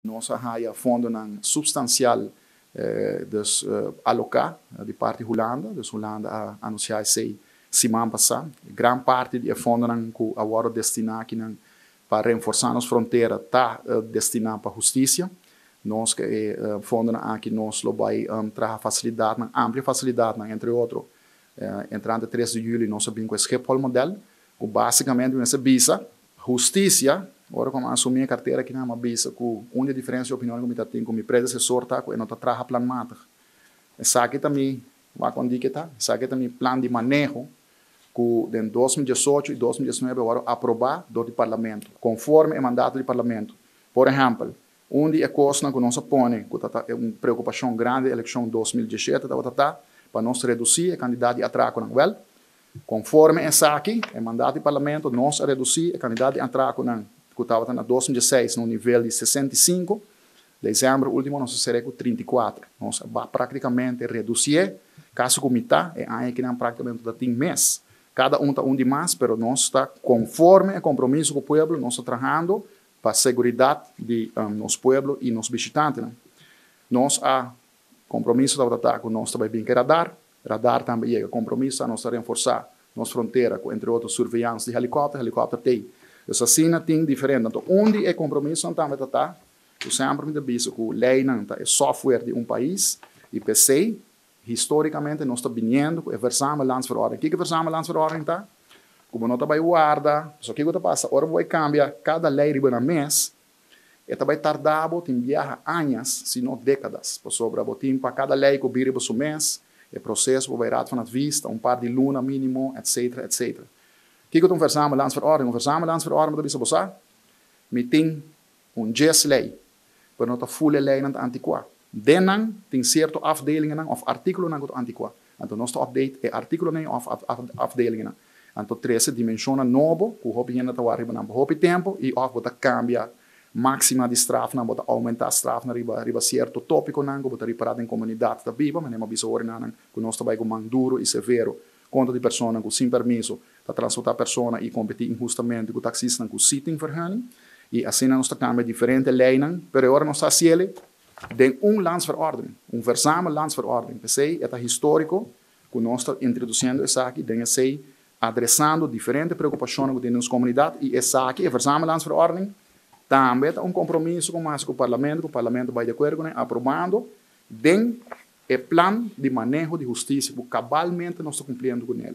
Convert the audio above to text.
Nos a haya fondonan substancial, dus aloca di parti Hulanda, dus Hulanda a anuncia esey siman pasa. Gran parti di e fondonan cu a wordo destina akinan pa reforsa nos frontera ta destina pa husticia. Nos cu e fondonan aki nos lo bay traha facilidadnan, amplia facilidadnan, entre otro, entrante 3 di juli nos a bin cu e Schiphol model, cu basicamente mester bisa husticia. Ora cu mi a asumi e cartera akinan, mi a bisa cu un di e diferencia di opinion cu mi ta tin cu mi predecesor ta cu e no ta traha planmatig. Esaki ta mi, wak con di ke ta, esaki ta mi plan di maneho cu den 2018 y 2019 a wordo aproba door di Parlamento, conforme e mandato di Parlamento. Por ehempel, un di e cosnan cu nos a pone cu ta ta un preocupacion grandi di eleccion 2017 tabata ta pa nos reduci e cantidad di atraconan. Wel, conforme esaki, e mandato di Parlamento, nos a reduci e cantidad di atraconan cu tabata na 2016 na un nivel di 65. December ultimo nos a cera cu 34. Nos a practicamente reduci casi cu mita, e aña akinan practicamente ta tin mes. Cada un ta un di mas, pero nos ta conforme e compromiso cu pueblo, nos ta trahando pa seguridad di nos pueblo y nos bishitantenan. Nos a compromiso tabata cu nos ta bay bin cu radar, radar tambe yega. Compromiso nos ta reforsa nos frontera cu, entre otro, surveillance di helicopter, helicopter t'ey. Dus asina tin diferente. Anto, un di e compromiso tambe ta cu semper mi ta bisa cu leynan ta e software di un pais y p'esey historicamente nos ta biniendo cu e verzamellandsverordening. Kico e verzamellandsverordening ta? Como no ta bay warda, so kico ta pasa? Ora bo bay cambia cada ley riba nan mes, e ta bay tarda bo tin biaha añas, si no decadas. Pasobra bo tin pa cada ley cu bira riba su mes, e proceso bo bay Raad van Advies, ta un par di luna minimo, etcetera, etcetera. Kico ta un verzamellandsverordening? Un verzamellandsverordening ta bisa bo sa, mi tin un 10 ley, pero no ta full e leynan ta anticua. Den nan tin cierto afdelingennan of articulonan cu ta anticua. Anto nos ta update e articulonan of afdelingennan. Anto trece dimensionnan nobo cu hopi hende ta wak riba nan pa hopi tempo y of bo ta cambia maxima di strafnan, bo ta aumenta strafnan riba cierto topiconan cu bo ta ripara den comunidad ta biba. Manera mi a bisa ora nan cu nos ta bay cu man duro y severo contra di personanan cu sin permiso ta transporta persona y competi inhustamente cu taxistanan cu si tin vergunning. Y asina nos ta cambia diferente leynan, pero ora nos ta haciele den un landsverordening, un verzamellandsverordening. P'esey e ta historico cu nos ta introduciendo esaki, den esey adresando diferente preocupacionnan cu tin den nos comunidad, y esaki, e verzamellandsverordening, tambe ta un compromiso cu mas cu Parlamento, cu Parlamento bay di acuerdo cu ne, aprobando den e plan di maneho di husticia cu cabalmente nos ta cumpliendo cu ne.